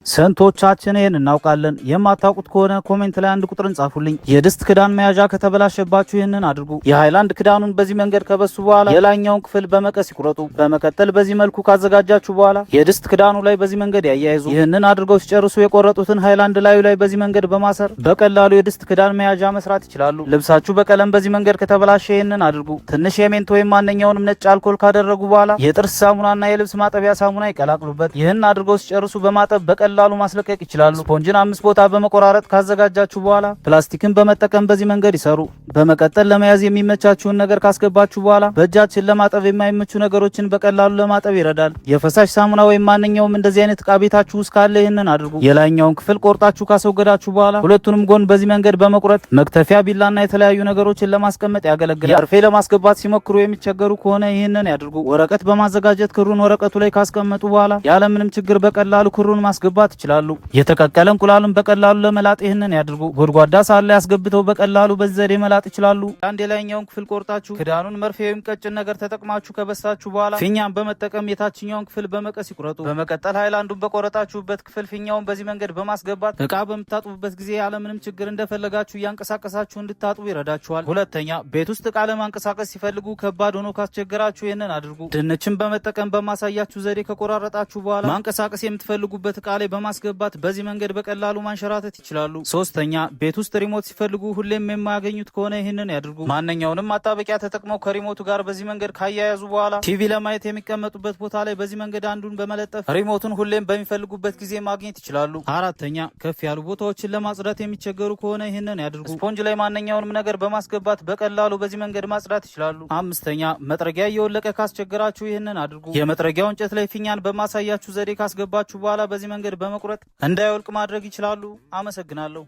ስንቶቻችን ይህን እናውቃለን? የማታውቁት ከሆነ comment ላይ አንድ ቁጥርን ጻፉልኝ። የድስት ክዳን መያዣ ከተበላሸባችሁ ይህንን አድርጉ። የሃይላንድ ክዳኑን በዚህ መንገድ ከበሱ በኋላ የላይኛውን ክፍል በመቀስ ይቁረጡ። በመቀጠል በዚህ መልኩ ካዘጋጃችሁ በኋላ የድስት ክዳኑ ላይ በዚህ መንገድ ያያይዙ። ይህንን አድርገው ሲጨርሱ የቆረጡትን ሃይላንድ ላዩ ላይ በዚህ መንገድ በማሰር በቀላሉ የድስት ክዳን መያዣ መስራት ይችላሉ። ልብሳችሁ በቀለም በዚህ መንገድ ከተበላሸ ይህንን አድርጉ። ትንሽ የሜንት ወይም ማንኛውንም ነጭ አልኮል ካደረጉ በኋላ የጥርስ ሳሙናና የልብስ ማጠቢያ ሳሙና ይቀላቅሉበት። ይህን አድርገው ሲጨርሱ በማጠብ በቀላሉ ማስለቀቅ ይችላሉ። ስፖንጅን አምስት ቦታ በመቆራረጥ ካዘጋጃችሁ በኋላ ፕላስቲክን በመጠቀም በዚህ መንገድ ይሰሩ። በመቀጠል ለመያዝ የሚመቻችሁን ነገር ካስገባችሁ በኋላ በእጃችን ለማጠብ የማይመቹ ነገሮችን በቀላሉ ለማጠብ ይረዳል። የፈሳሽ ሳሙና ወይም ማንኛውም እንደዚህ አይነት እቃ ቤታችሁ ውስጥ ካለ ይህንን አድርጉ። የላይኛውን ክፍል ቆርጣችሁ ካስወገዳችሁ በኋላ ሁለቱንም ጎን በዚህ መንገድ በመቁረጥ መክተፊያ፣ ቢላና የተለያዩ ነገሮችን ለማስቀመጥ ያገለግላል። መርፌ ለማስገባት ሲሞክሩ የሚቸገሩ ከሆነ ይህንን ያድርጉ። ወረቀት በማዘጋጀት ክሩን ወረቀቱ ላይ ካስቀመጡ በኋላ ያለምንም ችግር በቀላሉ ክሩን ማስገባት ይችላሉ። የተቀቀለ እንቁላልን በቀላሉ ለመላጥ ይህንን ያድርጉ። ጎድጓዳ ሳህን ላይ አስገብተው በቀላሉ በዚህ ዘዴ መላጥ ይችላሉ። አንድ የላይኛውን ክፍል ቆርጣችሁ ክዳኑን መርፌ ወይም ቀጭን ነገር ተጠቅማችሁ ከበሳችሁ በኋላ ፊኛን በመጠቀም የታችኛውን ክፍል በመቀስ ይቁረጡ። በመቀጠል ሃይላንዱን በቆረጣችሁበት ክፍል ፊኛውን በዚህ መንገድ በማስገባት እቃ በምታጥቡበት ጊዜ ያለምንም ችግር እንደፈለጋችሁ እያንቀሳቀሳችሁ እንድታጥቡ ይረዳችኋል። ሁለተኛ፣ ቤት ውስጥ እቃ ለማንቀሳቀስ ሲፈልጉ ከባድ ሆኖ ካስቸገራችሁ ይህንን አድርጉ። ድንችን በመጠቀም በማሳያችሁ ዘዴ ከቆራረጣችሁ በኋላ ማንቀሳቀስ የምትፈልጉበት እቃ ላይ በማስገባት በዚህ መንገድ በቀላሉ ማንሸራተት ይችላሉ። ሶስተኛ፣ ቤት ውስጥ remote ሲፈልጉ ሁሌም የማያገኙት ከሆነ ይህንን ያድርጉ። ማንኛውንም ማጣበቂያ ተጠቅመው ከ remote ኡ ጋር በዚህ መንገድ ካያያዙ በኋላ ቲቪ ለማየት የሚቀመጡበት ቦታ ላይ በዚህ መንገድ አንዱን በመለጠፍ remote ኡን ሁሌም በሚፈልጉበት ጊዜ ማግኘት ይችላሉ። አራተኛ፣ ከፍ ያሉ ቦታዎችን ለማጽዳት የሚቸገሩ ከሆነ ይህንን ያድርጉ። ስፖንጅ ላይ ማንኛውንም ነገር በማስገባት በቀላሉ በዚህ መንገድ ማጽዳት ይችላሉ። አምስተኛ፣ መጥረጊያ እየወለቀ ካስቸገራችሁ ይህንን አድርጉ። የመጥረጊያው እንጨት ላይ ፊኛን በማሳያችሁ ዘዴ ካስገባችሁ በኋላ በዚህ መንገድ በመቁረጥ እንዳይወልቅ ማድረግ ይችላሉ። አመሰግናለሁ።